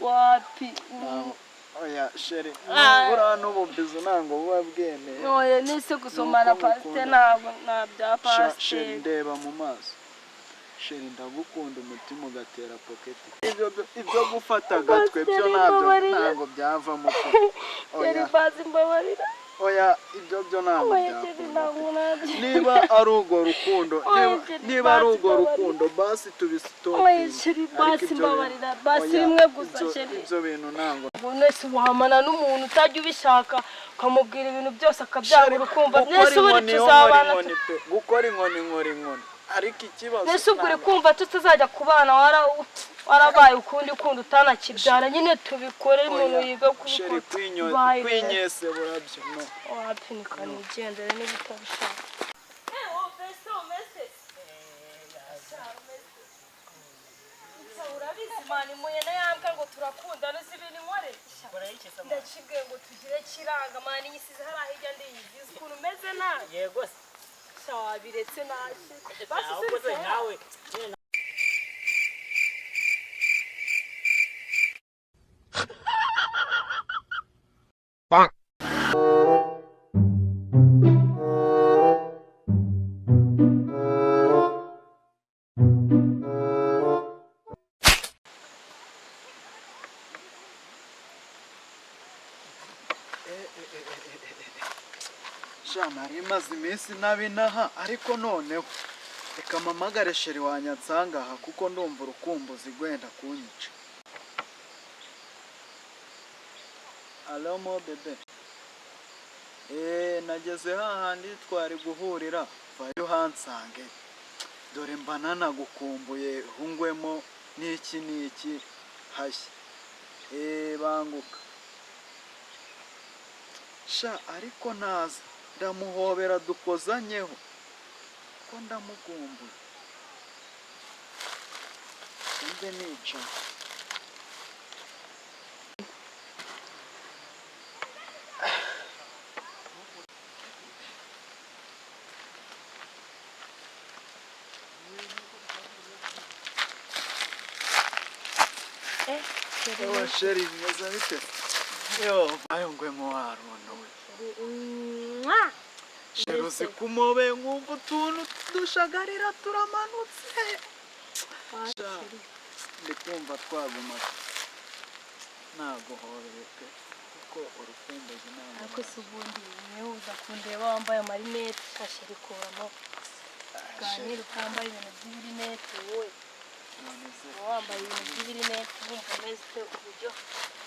Wapi. Oya chérie, Ah. buriya n'ububizu ntabwo buba bwemeye. Oya, nese gusomana Nuko pasite ngukunda. ntabwo nta bya Chérie, pasiteri. ndeba mu maso. Chérie, ndagukunda umutima ugatera poketi. Ibyo gufata agatwe byo Pasiteri, ntabyo mbabarira. ntabwo byavamo pe. Chérie, Oya. basi mbabarira. Oya, ibyo byo ntabwo Oya chérie, byakunda ntabwo pe. nabyo. Niba ari urwo rukundo, Oya, niba chérie, niba ari basi urwo mbabarira. rukundo, basi Oya tubisitopinge. chérie, Ariko basi ibyo bintu, mbabarira, basi oya, rimwe gusa, ibyo chérie. ibyo bintu ntabwo. Nese wamana n'umuntu utajya ubishaka, ukamubwira ibintu byose akabyanga, ukumva Gukora nese ubundi inkoni yo nkora tuzabana inkoni pe, gukora inkoni nkora inkoni, ariko ikibazo Nese ubwo uri ntabwo kumva tutazajya kubana warabaye ukundi kundi utanakibyara? Nyine tubikore, umuntu Oya, yiga chérie, kubikora. kwinyo Bye. kwinyesebura byo no. Wapi, nikanigendere niba utabishaka. Urabizi man, muyena yambwa ngo turakundana, uzi ibintu nkore? Ndakibwiye ngo tugire kiranga man, nyisize hariya hirya, ndiyizi ukuntu umeze nabi. Yego se. Sha, wabiretse nashe basi. Ahubwo se Usubitse nawe nyine. Sha, nari maze iminsi nabinaha, ariko noneho reka mpamagare chérie wanjye ansanga aha, kuko ndumva urukumbuzi rwenda kunyica. Allo, mon bébé. Nageze hahandi twari guhurira, vayo hansange. Dore mba nanagukumbuye, hungwemo n'iki n'iki hashya. Banguka. Sha, ariko naza ndamuhobera dukozanyeho, ko ndamukumbuye. Mbe nicaye. Ewa chérie, bimeze bite? Yo, vayo ngwemo warondowe. Chérie, uzi kumobe nkumva utuntu dushagarira turamanutse. Sha, ndi kumva twaguma naguhobeye pe, kuko urukumbuzi ntabwo. Ariko se ubundi niwe uza kundeba wambaye amarinete? Sha chérie, kuramo tuganire, utambaye ibintu by'ibirinete wowe. None se Uba wambaye ibintu by'ibirinete wumva umeze ute, uburyo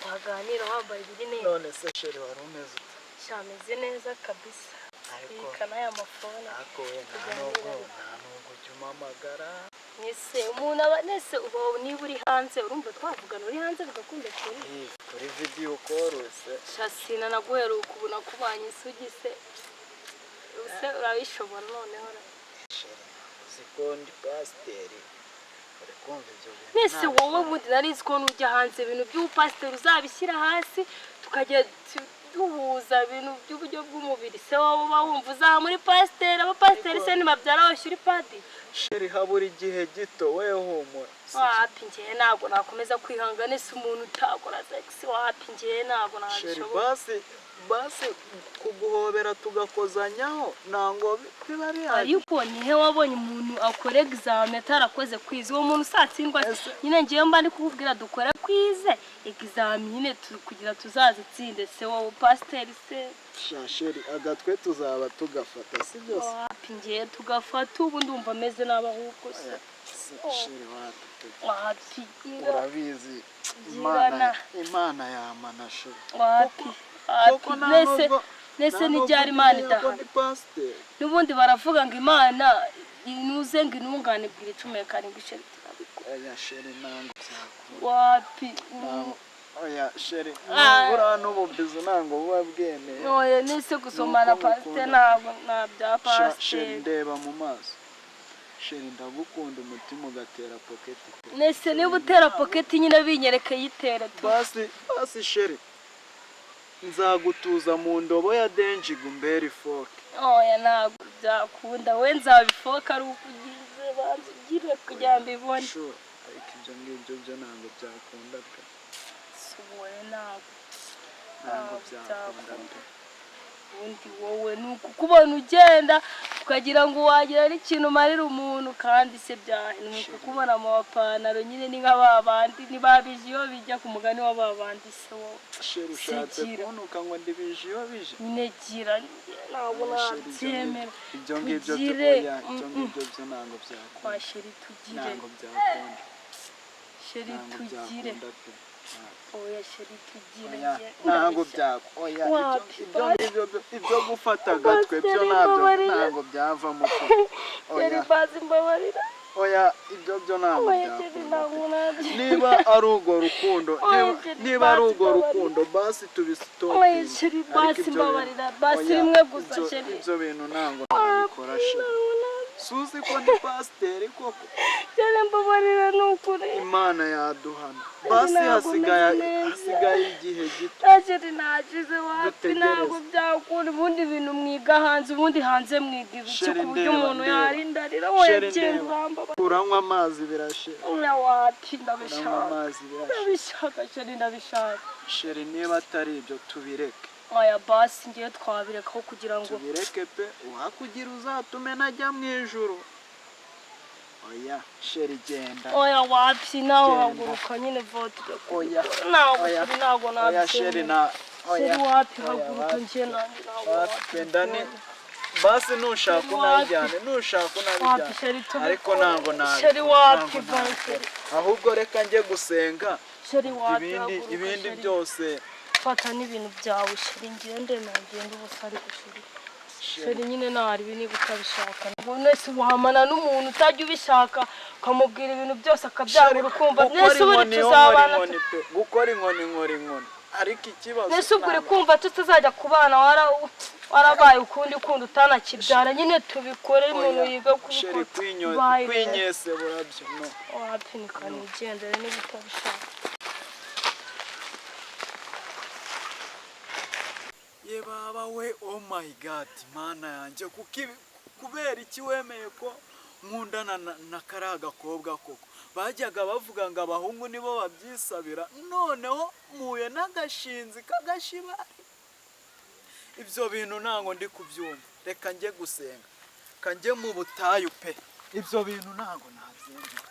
waganira wambaye ibirinete? None se chérie, wari umeze ute? Sha, meze neza kabisa. Ariko Bika n'aya mafone. Ariko we, nta nubwo ujya umpamagara. Nese umuntu aba nese uba niba uri hanze, urumva twavugana uri hanze bigakunda cyane? Eh, kuri video call se. Sha, sina naguheruka ubu nakubanye isugi se, use urabishobora noneho ra? Chérie, uzi ko ndi pasiteri, uri kumva ibyo bintu Nese ntabwo wowe ubundi nari nzi ko nujya hanze ibintu by'ubupasiteri uzabishyira hasi, tukajya duhuza ibintu by'uburyo bw'umubiri se, wowe uba wumva uzaha muri pasiteri? Abapasiteri se nibabyara bashyira ipadiri? Chérie, habura igihe gito, we humura. Wapi, njyewe ntabwo nakomeza kwihangana. Ese umuntu utakora sex? Wapi, njyewe ntabwo Chérie, nabishobora. basi basi kuguhobera tugakozanyaho ntabwo biba bihari. Ariko nihe wabonye umuntu akora examen atarakoze quiz? Uwo muntu usatsindwa nyine. Ngewe mba ndi kukubwira dukore quiz, examen nyine kugira tuzazitsinde. Se wowe pasiteri se? Sha chérie, agatwe tuzaba tugafata, si byose? Wapi, ngewe tugafata ubu ndumva ameze nabi ahubwo se. Se, chérie, wapi pe. Wapi, gira. Urabizi Girana. Imana yamana, chérie. Wapi, wapi. Koko nta Nese nubwo nese nta nubwo n'ibyari Imana umenye ko idahana. ndi pasiteri. N'ubundi baravuga ngo Imana inuze ngo intungane ibwira 17, chérie, turabikora. Oya chérie, ntabwo byakunda. Wapi. Oya chérie, Ah. buriya n'ububizu ntabwo buba bwemeye. Oya, nese gusomana Nuko pasiteri ngukunda. ntabwo nta bya Sha chérie, pasiteri. ndeba mu maso. Chérie, ndagukunda umutima ugatera poketi pe. Nese niba utera poketi nyine binyereke, yitere tu. Basi basi chérie, nzagutuza mu ndobo ya denjiga umbere ifoke. Oya, ntabwo byakunda. We nzabifoka ari uko ugize, banza ugire kugira ngo mbibone. Sure, ariko ibyo ngibyo byo ntabwo byakunda pe. Wowe ntabwo Ntabwo ntabwo byakunda byakunda. pe. Ubundi wowe ni ukukubona ugenda ukagira ngo wagira n'ikintu umarira umuntu, kandi se byahe ni ukukubona mu mapantaro nyine, ni nka ba bandi ntibabije iyo bijya ku mugani wa ba bandi se wowe. Chéri, ushatse Sigira. kuntuka ngo ndibije iyo bije? Nyine gira, ntabwo Oya, chéri, ibyo nabyemera. Ibyo ngibyo byo Tugire. Oya, ibyo ngibyo byo ntabwo byakunda. Kwa chéri, tugire. Ntabwo byakunda. Chéri, Ntabwo tugire. byakunda pe. Oya chéri, tugire. Oya, Njye ntabwo ndabishaka. byakunda. Oya, Wapi, ibyo basi. ngibyo ibyo gufata agatwe byo Pasiteri, ntabyo mbabarira. ntabwo byavamo pe. Chéri, Oya. basi mbabarira. Oya, ibyo byo ntabwo Oya chéri, byakunda ntabwo pe. nabyo. Niba ari urwo rukundo, Oya, niba chéri, niba ari basi urwo mbabarira. rukundo, basi Oya tubisitopinge. chéri, Ariko basi ibyo mbabarira, basi oya, rimwe gusa chéri. Ibyo bintu ntabwo nabikora, chéri. Suzi ko ndi pasiteri koko? Chéri, mbabarira ni ukuri. Imana yaduhana. Basi Ntabwo hasigaye meze neza. hasigaye igihe gito. Chéri, nashize, wapi. Dutegereze. Ntabwo byakunda. Ubundi ibintu mwiga hanze, ubundi hanze mwiga ibiki Chéri, ku buryo ndeba, umuntu ndeba. yarindarira? Wowe Chéri, genda, ndeba. urambabarira. Uranywa amazi birashira. Oya, wapi, Uranywa ndabishaka. amazi birashira. Ndabishaka chéri, ndabishaka. Chéri, niba atari ibyo tubireke. Oya, basi ngiye twabirekaho kugira ngo Tubireke pe. Uhakugira uzatume najya mu ijuru. Oya chéri, genda. Oya, wapi, nawe Genda. haguruka nyine vote. Oya. Ntabwo Oya. chéri, ntabwo Oya chéri, nabyemera. na oya. Chéri, wapi, Oya, haguruka. wapi. Njye nanjye ntabwo Wapi pe, ndani basi nushaka Wapi. unabijyane, nushaka Wapi unabijyane, chéri, tubikore. ariko ntabwo nabikora. Chéri, wapi, Ntabwo basi. nabikora. Ahubwo reka njye gusenga. Chéri, wapi, Ibindi haguruka. ibindi Chéri, byose. Fata n'ibintu byawe chéri, ngende, nagenda ubusa. Ariko chéri, chéri nyine ntaribi niba utabishaka. Nese wahamana n'umuntu utajya ubishaka, ukamubwira ibintu byose akabyanga, ukumva Gukora nese ubundi inkoni yo nkora tuzabana inkoni pe. Gukora inkoni nkora inkoni, ariko ikibazo Nese ubwo uri kumva tutazajya kubana warabaye ukundi kundi utanakibyara? Nyine tubikore, umuntu yiga Chéri, kubikora. Bye, rero. kwinyese burabyo no. Wapi, nikanigendere niba utabishaka. Ye baba we, oh my God, Mana yanjye, kuko kubera iki wemeye ko nkundana na kariya gakobwa koko? Bajyaga bavuga ngo abahungu nibo babyisabira, noneho mpuye n'agashinzi k'agashibari. Ibyo bintu ntabwo ndi kubyumva. Reka njye gusenga, reka njye mu butayu pe. Ibyo bintu ntabwo nabyemera.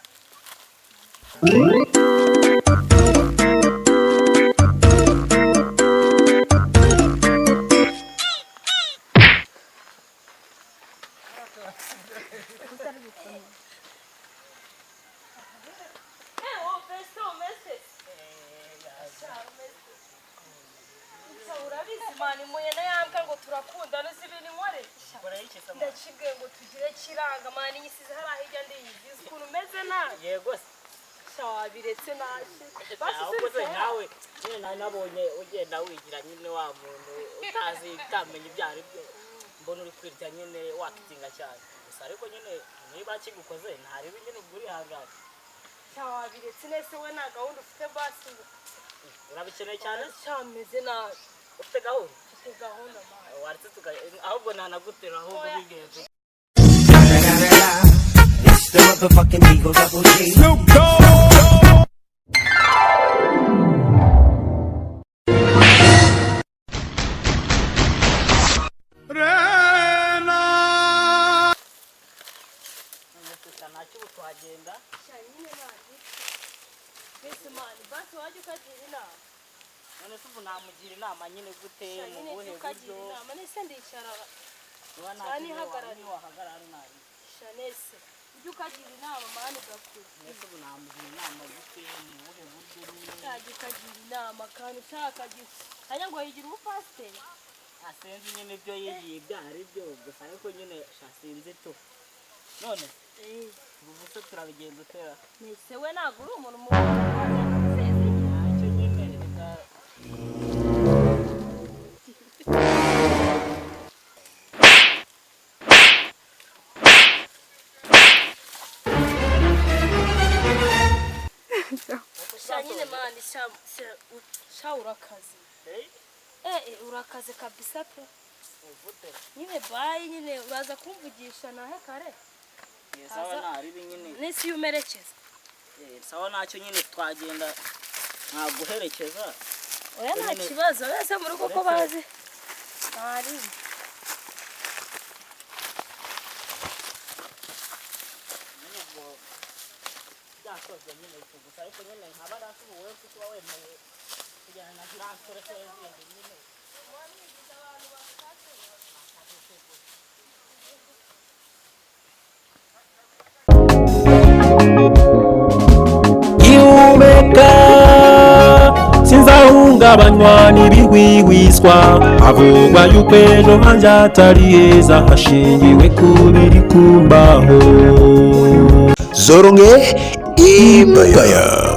Urabizi man, muye na yambwa ngo turakundana, uzi ibintu nkore? Ndakibwiye ngo tugire kiranga man, nyisize hariya hirya, ndiyizizi ukuntu umeze nabi. Yego se. Sha, wabiretse naje basi. Ahubwo se Sibitse. Nawe nyine nari nabonye ugenda wigira nyine wa muntu utazi, utamenya ibyo ari byo, mbona uri kwirya nyine wakitinga cyane gusa. Ariko nyine niba kigukoze ntarebe nyine, ubwo urihangane. Sha, wabiretse nese, we nta gahunda ufite basi? Urabikeneye cyane? Sha, meze nabi. Ufite gahunda? Mfite gahunda man. Waretse tuka ahubwo ntanagutera ahubwo Oya. bigenze. It's the motherfucking Eagle Double G. Ntacyo, ubu tuhagenda. Sha, nyine nabi mbese man, basi wajya ukagira inama. None se ubu namugira inama nyine gute? Sha, Mu nyine buhe jya ukagira buryo? inama. Nese ndicara? Niba nta Cyane kintu ihagarariye. wahagarara nabi. Sha, nese ujya ukagira inama man, ugakura. Nese ubu namugira inama gute, mu buhe buryo nyine? Ushaka ukagira inama kandi ushaka hanyuma ngo yigira ubupasiteri. Asenze nyine ibyo yigiye ibyo ari byo gusa, ariko nyine sha sinzi tu. None ubu se turabigenza utera? Nese we ntabwo uri umuntu mukuru? Ntacyo nyine, reka. Sha nyine man, sha sha, urakaze. Eh, Eh, urakaze kabisa pe. Uvute. Nyine bye, nyine uraza kumvugisha nahe kare. Sawa, ntaribi nyine. Nese iyo umerekeza. Eh, sawa, ntacyo nyine, twagenda. Ntaguherekeza. Oya, nta kibazo, wese mu rugo ko bazi ntari. Nyine ubwo byakozwe nyine icyo gusa, ariko nyine nkaba arasubuwe kuko uba wemeye kujyana na ziriya nsoresore zindi nyine. Ihumeka sinzahungabanywa n'ibihwihwiswa havugwa yuko ejo hanjye hatari heza hashingiwe ku biri kumbaho. Zoronge Empire.